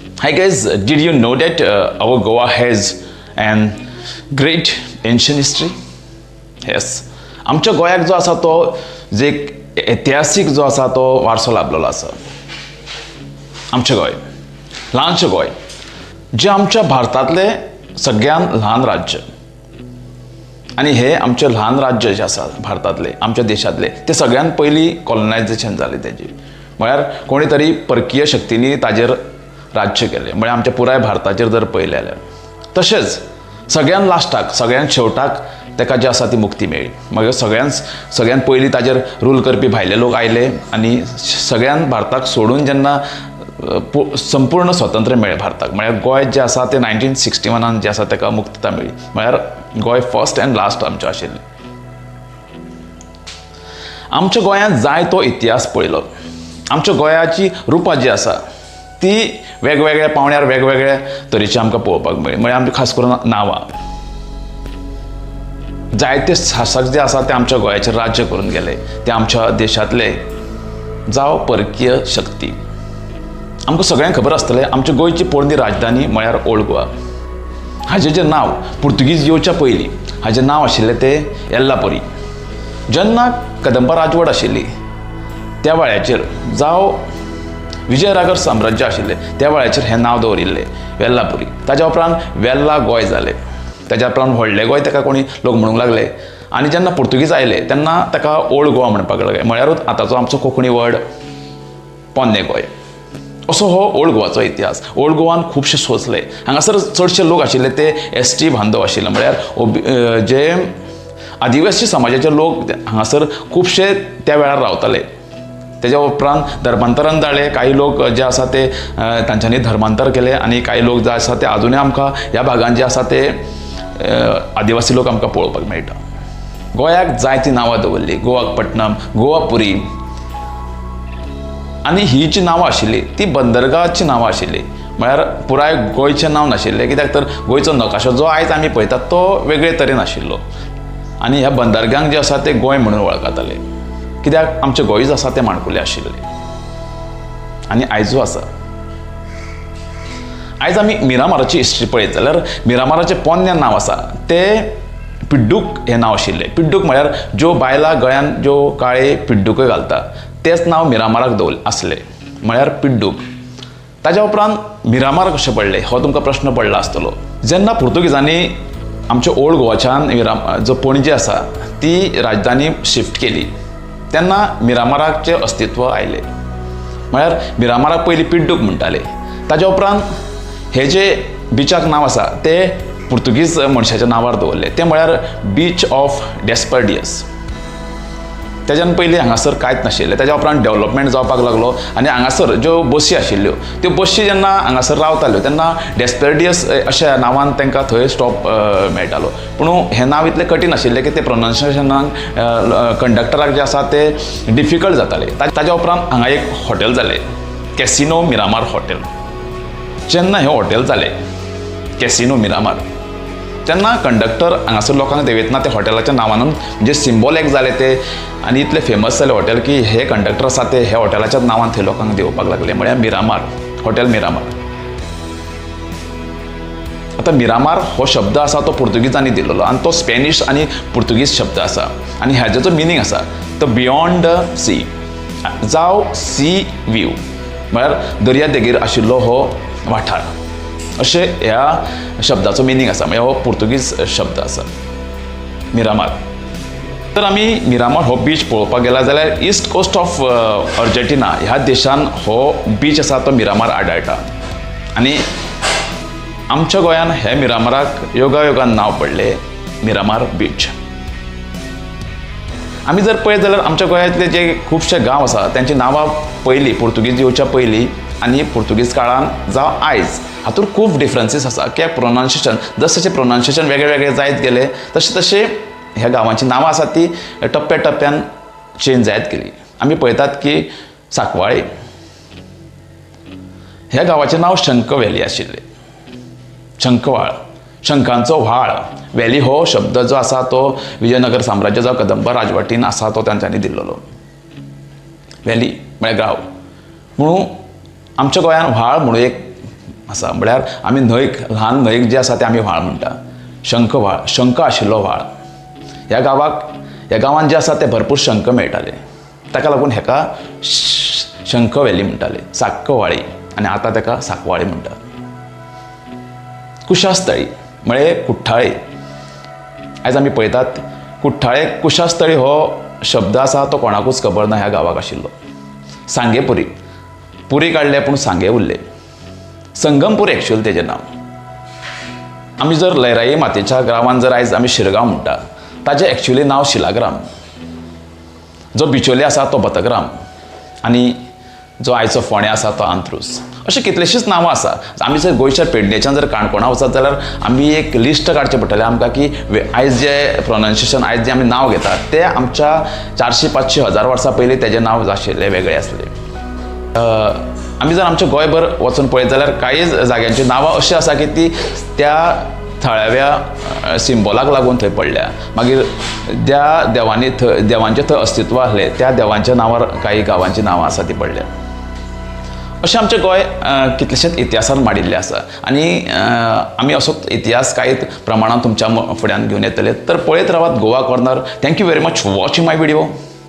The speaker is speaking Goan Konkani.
Hi guys, did you know that our Goa has an great ancient history? Yes. आमच्या गोंयाक जो आसा तो जे एक इतिहासीक जो आसा तो वारसो लाभलेलो आसा. आमचें गोंय, ल्हानशें गोंय, जें आमच्या भारतांतलें सगळ्यान ल्हान राज्य. आनी हें आमचें ल्हान राज्य जें आसा भारतांतलें, आमच्या देशांतलें, तें सगळ्यान पयलीं कॉलनायझेशन जालें तेजें. म्हळ्यार कोणी तरी परकीय शक्तींनी ताजेर राज्य केलें. म्हळ्यार आमच्या पुराय भारताचेर जर पळयलें जाल्यार. तशेंच सगळ्यान लास्टाक, सगळ्यान शेवटाक ताका जी आसा ती मुक्ती मेळ्ळी. मागीर सगळ्यान पयलीं ताजेर रूल करपी भायले लोक आयले आनी सगळ्यान भारताक सोडून जेन्ना संपूर्ण स्वतंत्र मेळ्ळें भारताक, म्हळ्यार गोंय जें आसा तें 1961 जें आसा ताका मुक्तता मेळ्ळी. म्हळ्यार गोंय फर्स्ट एंड लास्ट आमचें आशिल्लें. आमच्या गोंयांत जाय तो इतिहास पळयलो. आमच्या गोंयाची रुपां जी आसा ती वेगवेगळ्या पावंड्यार वेगवेगळ्या तरेची आमकां पळोवपाक मेळ्ळी. म्हळ्यार आमची खास करून नांवां, जायते शासक जे आसा ते आमच्या गोंयाचेर राज्य करून गेले, ते आमच्या देशांतले जावं परकीय शक्ती. आमकां सगळ्यांक खबर आसतलें, आमच्या गोंयची पोरणी राजधानी म्हळ्यार ओल्ड गोवा. हाजें जें नांव पुर्तुगीज येवच्या पयलीं हाजें नांव आशिल्लें तें येल्लापुरी. जेन्ना कदंबा राजवट आशिल्ली त्या वेळाचेर, जावं विजयनगर साम्राज्य आशिल्लें त्या वेळाचेर हें नांव दवरिल्लें वेल्लापुरी. ताज्या उपरांत वेल्ला गोंय जालें. ताज्या उपरांत व्हडलें गोंय ताका कोणी लोक म्हणूंक लागले. आनी जेन्ना पुर्तुगीज आयले तेन्ना ताका ओल्ड गोवा म्हणपाक लागले. म्हळ्यारूच आतांचो आमचो कोंकणी वर्ड पोन्नें गोंय. असो हो ओल्ड गोवाचो इतिहास. ओल्ड गोवान खुबशे सोंसले. हांगासर चडशे लोक आशिल्ले ते एस टी बांधव आशिल्ले. म्हळ्यार जे आदिवासी समाजाचे लोक हांगासर खुबशे त्या वेळार रावताले. तेज्या उपरांत धर्मांतरण जालें. काही लोक जे आसा ते तांच्यांनी धर्मांतर केलें आनी काही लोक जे आसा ते आजुनूय आमकां ह्या भागान जे आसा ते आदिवासी लोक आमकां पळोवपाक मेळटा. गोंयाक जायतीं नांवां दवरलीं, गोवापट्टनम, गोवापुरी. आनी ही जी नांवां आशिल्लीं ती बंदरगाची नांवां आशिल्लीं. म्हळ्यार पुराय गोंयचें नांव नाशिल्लें, कित्याक तर गोंयचो नकाशो जो आयज आमी पळयतात तो वेगळे तरेन आशिल्लो. आनी ह्या बंदरगांक जे आसा ते गोंय म्हणून वळखताले, कित्याक आमचें गोंयूच आसा तें माणकुलें आशिल्लें आनी आयजूय आसा. आयज आमी मिरामाराची हिस्ट्री पळयत जाल्यार मिरामाराचें पोन्नें नांव आसा तें पिड्डूक हें नांव आशिल्लें. पिड्डूक म्हळ्यार ज्यो बायलां गळ्यान ज्यो काळे पिड्डुक्यो घालता तेंच नांव मिरामाराक दवर आसलें, म्हळ्यार पिड्डूक. ताज्या उपरांत मिरामार कशें पडलें हो तुमकां प्रश्न पडला आसतलो. जेन्ना पुर्तुगीजांनी आमच्या ओल्ड गोवाच्यान जो पणजे आसा ती राजधानी शिफ्ट केली तेन्ना मिरामाराचें अस्तित्व आयलें. म्हळ्यार मिरामाराक पयलीं पिड्डूक म्हणटाले. ताज्या उपरांत हे जे बिचाक नांव आसा तें पुर्तुगीज मनशाच्या नांवार दवरलें, तें म्हळ्यार बीच ऑफ डेस्पर्डियस. तेज्यान पयलीं हांगासर कांयच नाशिल्लें. तेज्या उपरांत डेवलपमेंट जावपाक लागलो आनी हांगासर ज्यो बसी आशिल्ल्यो त्यो बशी जेन्ना हांगासर रावताल्यो तेन्ना डेस्पेर्डियस अशा नांवान तांकां थंय स्टॉप मेळटालो. पूण हें नांव इतलें कठीण आशिल्लें की तें प्रोनावन्सिएशनाक कंडक्टराक जें आसा तें डिफिकल्ट जातालें. ताज्या उपरांत हांगा एक हॉटेल जालें, कॅसिनो मिरामार हॉटेल. जेन्ना हें हॉटेल जालें कॅसिनो मिरामार तेन्ना कंडक्टर हांगासर लोकांक देंवयतना त्या हॉटेलाच्या नांवानूच म्हणजे सिंबॉल एक जालें तें आनी इतलें फेमस जालें हॉटेल की हे कंडक्टर आसा ते हे हॉटेलाच्याच नांवान थंय लोकांक देंवोवपाक लागले, म्हळ्यार मिरामार हॉटेल मिरामार. आतां मिरामार हो शब्द आसा तो पुर्तुगीजांनी दिल्लो आनी तो स्पॅनीश आनी पुर्तुगीज शब्द आसा आनी हाजो जो मिनींग आसा तो बियोंड the C जावं सी व्यू, म्हळ्यार दर्या देगेर आशिल्लो हो वाठार अशें ह्या शब्दाचो मिनींग आसा. म्हळ्यार हो पुर्तुगीज शब्द आसा मिरामार. तर आमी मिरामार हो बीच पळोवपाक गेला जाल्यार इस्ट कोस्ट ऑफ अर्जेंटिना ह्या देशान हो बीच आसा तो मिरामार आडाळटा. आनी आमच्या गोंयान हे मिरामाराक योगायोगान नांव पडलें मिरामार बीच. आमी जर पळयत जाल्यार आमच्या गोंयांतले जे खुबशे गांव आसा तेंची नांवां पयलीं पुर्तुगीज येवच्या पयलीं आनी पुर्तुगीज काळान जावं आयज हातूंत खूब डिफरन्सीस आसा. कित्याक प्रोनावन्सिएशन जशें जशें प्रोनावन्सिएशन वेगळे वेगळे जायत गेले तशें तशें ह्या गांवांची नांवां आसा ती टप्प्या टप्प्यान चेंज जायत गेली. आमी पळयतात की सांकवाळे ह्या गांवाचें नांव शंख व्हॅली आशिल्लें. शंखवाळ, शंखांचो व्हाळ. व्हॅली हो शब्द जो आसा तो विजयनगर साम्राज्य जावं कदंबा राजवटीन आसा तो तांच्यांनी दिल्लो. व्हॅली म्हळ्यार गांव. म्हणून आमच्या गोंयांत व्हाळ म्हणून एक आसा. म्हळ्यार आमी न्हंयक, ल्हान न्हंयक जे आसा ते आमी व्हाळ म्हणटा. शंख व्हाळ, शंख आशिल्लो व्हाळ. ह्या गांवाक, ह्या गांवांत जे आसा ते भरपूर शंख मेळटाले, ताका लागून हेका शंख व्हॅली म्हणटाले, साक्कवाळी, आनी आतां ताका साकवाळी म्हणटात. कुशास्थळी म्हळे कुठ्ठाळे. आयज आमी पळयतात कुठ्ठाळे, कुशास्थळी हो शब्द आसा तो कोणाकूच खबर ना ह्या गांवाक आशिल्लो. सांगेपुरी, पुरी काडले पूण सांगे उरले. संगमपुरी एक्चुअल तेजें नांव. आमी जर लयराई मातेच्या गांवान जर आयज आमी शिरगांव म्हणटा, ताजें एक्चुअली नांव शिलाग्राम. जो बिचोले आसा तो बतग्राम, आनी जो आयचो फोंडें आसा तो आंत्रूस. अशीं कितलींशींच नांवां आसा. आमी जर गोंयच्या पेडणेच्यान जर काणकोणा वचत जाल्यार आमी एक लिस्ट काडचें पडटलें आमकां की आयज जे प्रोनावन्सिएशन, आयज जें आमी नांव घेतात तें आमच्या 400 500 1000 वर्सां पयलीं तेजें नांव आशिल्लें वेगळें आसलें. आमी जर आमच्या गोंयभर वचून पळयत जाल्यार कांय जाग्यांची नांवां अशीं आसा की ती त्या थळाव्या सिम्बॉलाक लागून थंय पडल्या. मागीर ज्या देवांनी थंय, देवांचें थंय अस्तित्व आसलें त्या देवांच्या नांवार कांय गांवांची नांवां आसा ती पडल्या. अशें आमचें गोंय कितलेशेच इतिहासान माडिल्लें आसा आनी आमी असोच इतिहास कांय प्रमाणान तुमच्या फुड्यान घेवन येतले. तर पळयत रावात Goa corner. Thank you very much for watching my video.